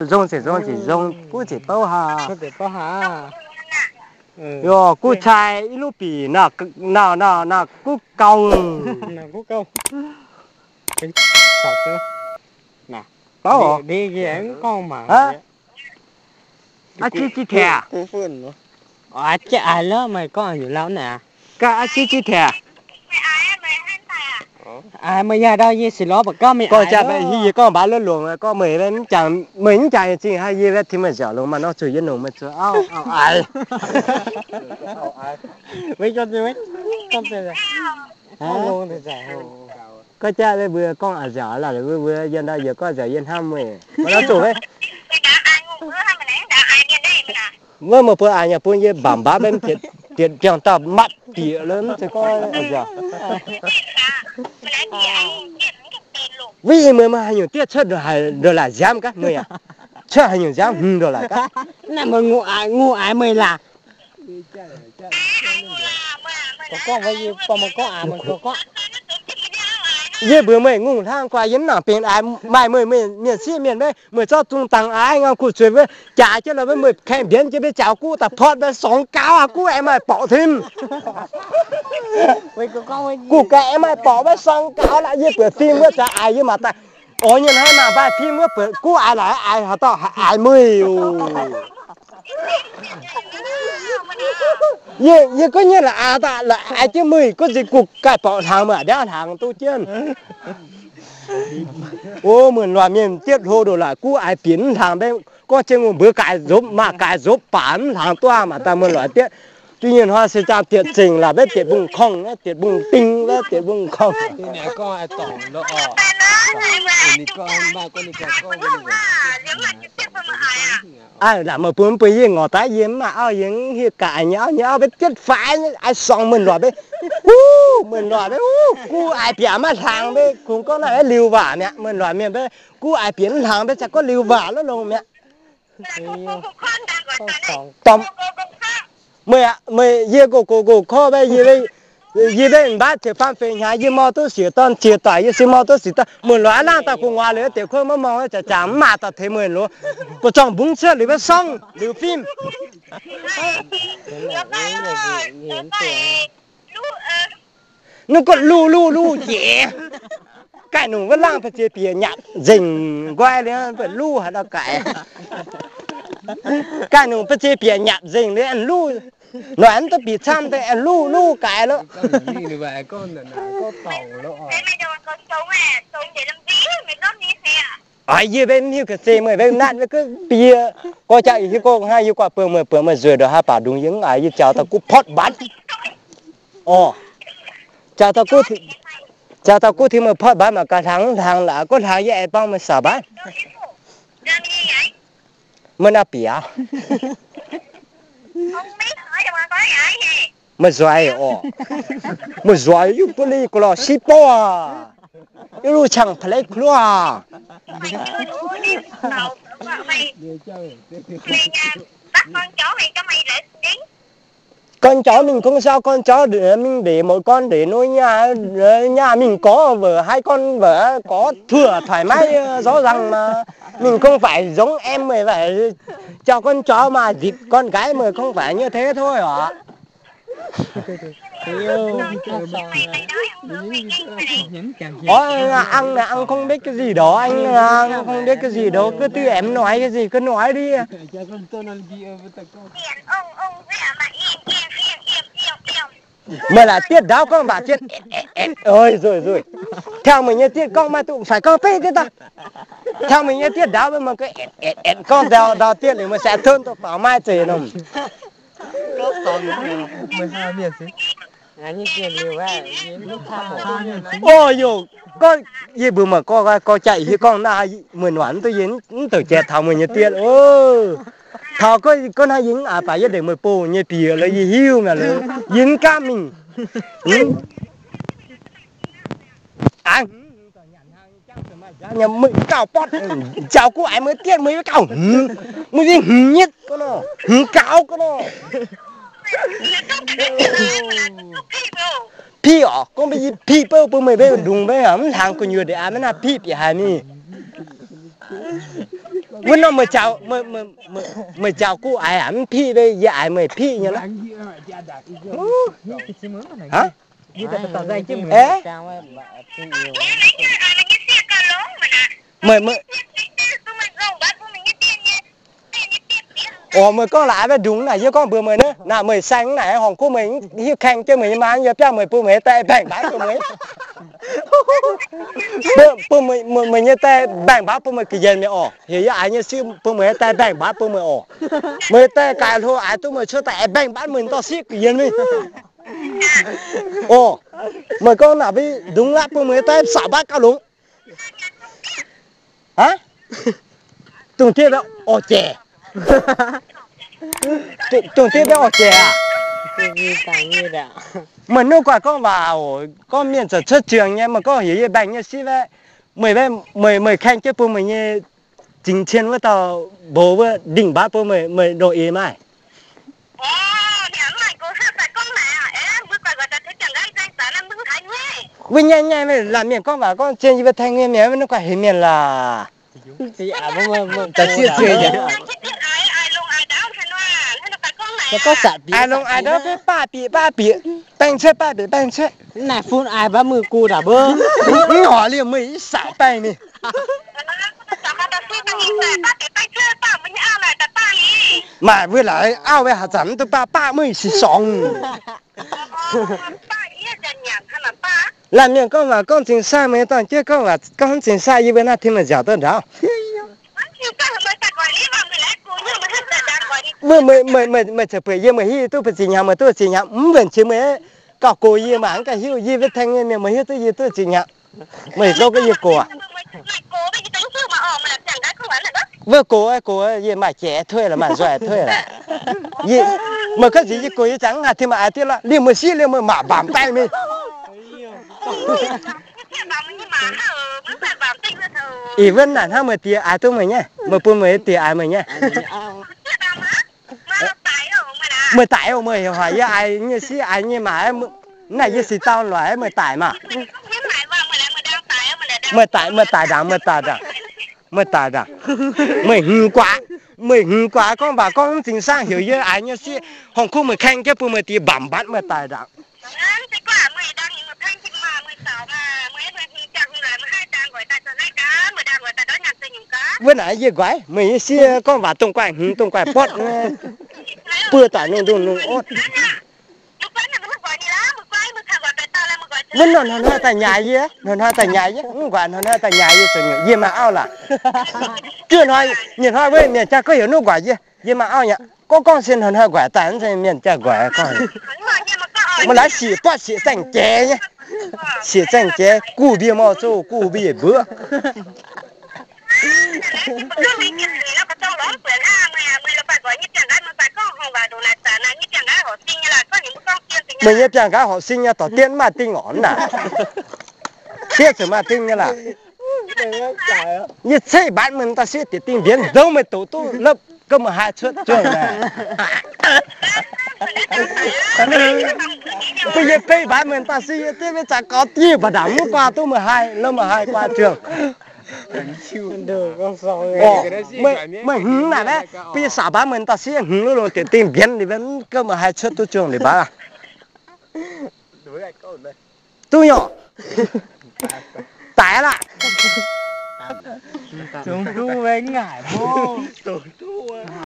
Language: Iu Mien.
Nzong ziouc nzong, ziouc nzong, guv ziouc bouv haac. Yaac guv cai i luv bic, naaiv, naaiv, naaiv guv gauh. Bouv. Aqv, qiex jiex taaix. Aqv, meih gorngv nyungc lauh naaic. Gaav aqv, qiex jiex taaix. Meih yaac ndau yie sic lorz ba'gauv meih gorngv jaa, meih hiuv yie gorngv mbaaux luv longc, gorngv meih mv jangx, meih mv jangx zingh haaix, yie tin meih nziaauc longx maaih norm zuqc yie nongc meih zuqc auv auv aic. Gorngv jaa mbuo gorngv a'nziaauc laaix, mbuo yiem ndau yie gorngv nziaauc yie hnamv meih. Maaih norm zuqc wuov, wuov meih bun a'nziaauc bun yie mbaamz mbaamz maiv dietc biangh dauh matv dieqc lo mv zeiz gorngv a'nziaauc. Wuov meih maaih haaix nyungc dieh cuotv haaix ndongc laaix nziaamv gaav meih aac? Cuotv haaix nyungc nziaamv hmz ndongc laaix gaav? Naaiv meih ngungh aaix meih laac? Yie mbuox meih ngungh hlaang guaax yie mv nangc benx aaix maaih meih, meih mienh sieqv mienh maiv, meih zorqv zungh dangx aaix ngau kuv zueiz wuov jaax jienv lorh maiv, meih kaeng mbienv jienv maiv jaax guv daaih potv maiv song gaux aqv, guv aengx maaih borqc tim. Guv gaux aengx maaih borqc maiv song gaux laaix, yie buatc fim wuov zaqc aaix yie mangc daaih. Orv nyei hnangv maaih mbaih fim wuov buatc guv aaix laaix aaix haaix dauh aaix meih oc. Yie, yie guv nyei la'aaix daaih la'aaix jienv meih guv nziex guv gaaih borqc hnaangx meih ndiangv hnaangx duqv jienv. O, muonc loic mienh dietv hlo ndoqc laaix guv aaix bieqc mv hnaangx mbaeqv gorngv jienv ngongh mbuox gaaix nzopv maah, gaaix nzopv baac mv hnaangx duqv mangc daaih muonc loic dietv. Duqv nyei hnoi se zaang dietv zengc laaix mbaeqv dietv mbungv korngh, dietv mbungv ding, mbaeqv dietv mbungv korngh. Aav, laaix meih bun mv bun yie ngorc daaih yie mv maaih auv, yie mv hiuv gaax nyei auv, nyei auv mbaeqv dietv faix nyei, aaix sorngx muonc loic mbaeqv, wuov, muonc loic mbaeqv, wuov, guv aaix bieqc maiv hnaangx mbaeqv, kungx gorngv naaiv liuz waac mi'aqv. Muonc loic mienh mbaeqv guv aaix bieqc mv hnaangx mbaeqv, za'gengh gorngv liuz waac lov longx mi'aqv. Dorh, meih, meih, yie gox gox gox korv mbaeqv, yie mbaeqv nqa'haav ziepc faam feix hnyangx, yie mor duqv siec dorn ziec doic, yie se mor duqv siec dorn. Muonc loic aav nangh daaih gu'nguaaz liuz, deix kuov maiv mor, zaqc zangc mv maaih dorh teix mueic loz, buoz-zorng mbungv cuotv liuz maiv sorng liuz fim. Ninh gorngv luv luv luv jiex. Gaaih nungc wuov laangh ba'ziex bieqc nyatc nzengc nqoi liuz, luv haaix dauh gaaix. Gaaih nungc ba'ziex bieqc nyatc nzengc liuz, aengx luv. Noic mv duqv bieqc camv deix, aengx luv luv gaaix loh. Oix, yie maiv hiuv ga'sie meih mbaeqv natv maiv gunv bie. Gorx jaa hiuv gorngv hnangv yie guaax buonc meih, buonc meih nzueic ndongc haaix baac ndungx yie mv aaix, yie jaux dauh guv potv mbatv. Orv, jaux dauh guv, jaux dauh guv tengx meih potv mbatv mangc gaax hlang mv hlang laaix, gorngv hlang yie aengx borng meih saauc mbatv. Meih naaiv bieqc. Meih nzueic orqc. Meih nzueic, yie bun ninh ga'lorqc sipv bouv aac. Yie luv qangx pa'leiv kluov aac. Gorn jauv mingh kungx sau, gorn jauv mingh ndeic mouz, gorn ndeic nuv nyaah, nyaah mingh gorx veuc haiv, gorn veuc gorx tuoc toic maiv zorqv nzangc maah. Ninh không phải giống em mày vậy, chào con chó mà dịp con gái mày không phải như thế thôi hả? Ôi, anh, anh không biết cái gì đó, anh, anh không biết cái gì đó, cứ tư em nói cái gì cứ nói đi. Mày là tiết đáo con bà chết. Ôi, rồi, rồi. Theo mày như tiết con mà tụi phải con pê tiết ta. Theo mày như tiết đáo với mà cứ ẹt, ẹt, ẹt, con đào, đào tiết thì mày sẽ thơm tụi tỏ mai trời nồng. Ov, yie mbuo mangc gorngv, gorngv jaax yie gorngv naaiv, mueiz nuaanc mv duqv yie mv douc jiex taux meih nyei dieh. Taux gorngv hnangv yie mv aqc baac yie ndeic meih bouh nyei bieqc lorqc, yie hiuv mi'aqv lorqc, yie mv gaamv mingh. Meih gauh botv, jauv guv aaix meih dieh, meih gauh hmz, meih hmz nyitv ga'nor, hmz gaux ga'nor. Piqv orqc, gorngv mbuo yie piqv bouh bun meih mbuo ndungx mbuo mv hlang gu'nyuoz ndeic aav maiv naaiv piqv bieqc haic mingh. Wuov norm meih jaux, meih jaux guv aiv aqv, mv piqv, yie aiv meih piqv nyei. Meih, meih, orqc, meih gorngv laaix mbaeqv ndungx naaic, yie gorngv mbuox meih naaiv, naaic meih saeng naaic, horngc kuv meih hiuv kaeng jienv meih nyei maa, yie biangh meih bun meih nyei die mbaengx-mbaatv bun meih, bun meih nyei die mbaengx-mbaatv bun meih ga'yienc mingh orqc. Heuc yie aiv nyei siqv bun meih nyei die mbaengx-mbaatv bun meih orqc. Meih die gaaix hlo aiv duqv meih cuotv daaih aengx mbaengx-mbaatv meih dorh siqv ga'yienc mingh. Orqc, meih gorngv naaic mbaeqv ndungx laav bun meih nyei die saauc mbaatv gauh longx. Aav, dongh diev mbaeqv orqc jaic. Dongh diev mbaeqv orqc jaic aac. Meih nuqv guaax gorngv waac oc, gorngv mienh zoux cuotv juangc nyei, meih gorngv heuc yie mbaengx nyei siqv mbaeqv, meih, meih, meih kaeng jienv bun meih nyei zingx cien wuov dauh mbox wuov ndingh mbaatv bun meih, meih ndongc eix maaih. Wuov nyaiv nyaiv, laanh mienh gorngv waac gorngv zien yie mbuo Taiv nyei mienh, nuqv guaax heuc mienh laac. Aaix longx aaix ndau, baav bieqc baav bieqc, baengh cuotv baav bieqc baengh cuotv. Naaic fun aaix baav mueiz gu ndaangc mbuo. Mv horc liemh meih ih saauc baengh mingh. Maaih wuov laaix auv wuov haaix zanc mv duqv baav, baav mueiz si sorngx. Laanh mienh gorngv waac gorngv zingh saah, meih dorn-jueiv gorngv waac gorngv zingh saah, yie mbuo naaiv tin meih nziaauc duqv ndaauv. Meih, meih, meih, meih ziouc buatc yie meih hiuv duqv ba'ziex hnyangx, meih duqv ba'ziex hnyangx, mv wuonc qiex meih gauh gox yie mangc gaax hiuv yie wuov tengx nyei mienh, meih hiuv duqv yie duqv ba'ziex hnyangx. Meih gorngv yie gox. Wuov gox, gox, yie maaih jiex tuiv lorqc, maaih nzoih tuiv lorqc. Meih gorngv nziex yie gox, yie zanc mv haih tin meih aiv diev lorqc, liemh meih siqv liemh meih maac mbaamc baengh mingh. Ih, wuov naaic hnangv meih diex aiv duqv meih nyei, meih bun meih diex aiv meih nyei. Meih daic oc, meih heuc haic yie aiv nyei siqv aiv nyei maac, naaiv yie six dauh loic meih daic maah. Meih daic, meih daic ndaangc, meih daic ndaangc. Meih daic ndaangc. Meih hngux guaax, meih hngux guaax gorngv waac gorngv mv zingh saah heuc yie aiv nyei siqv, horngh kuv meih kaeng jienv bun meih diex mbaamc mbatv meih daic ndaangc. Wuov naaic yie nqaix, meih nyei siqv gorngv waac dongh guaih hngux dongh guaih botv, buo daaih nungh nungh nungh otv. Wuov nor hnoi-hnoi daaih nyaaic yie, hnoi-hnoi daaih nyaaic yie, mv nqaix hnoi-hnoi daaih nyaaic yie zoux nyungc, yie maaih auv lorqc. Juov hnoi, nyei hnoi wuov mienh jaa gorngv heuc nuqv nqaix yie, yie maaih auv nyei. Gorngv gorngv se hnoi-hnoi nqaix daaih, mv zeiz mienh jaa nqaix gorngv. Maaih laaix siec buatc siec zaengv jiex nyei, siec zaengv jiex, guv mbiec mor zoh, guv mbiec mbuoqv. Meih nyei biangh nqaai horpc sing nyei, dorh diev mv maaih ding orqc naaic. Diev ziouc maaih ding nyei lorqc. Yie ceix mbatv meih dauh sieqv diex dingh mbienx nzou meih doqc duqv lopv gouv meih haih cuotv juangc naaic. Bun yie ceix mbatv meih dauh sieqv, yie diev mv zaqc gaux dieh mbatc ndaangc mv guaa duqv meih haih, lopv meih haih guaa juangc. Meih hngux naaic maiv, bun yie ceix mbatv meih dauh sieqv hngux lungh diex dingh mbienx liuz mv gouv meih haih cuotv duqv juangc liuz mbatv. Duqv nyei. Daic laqv.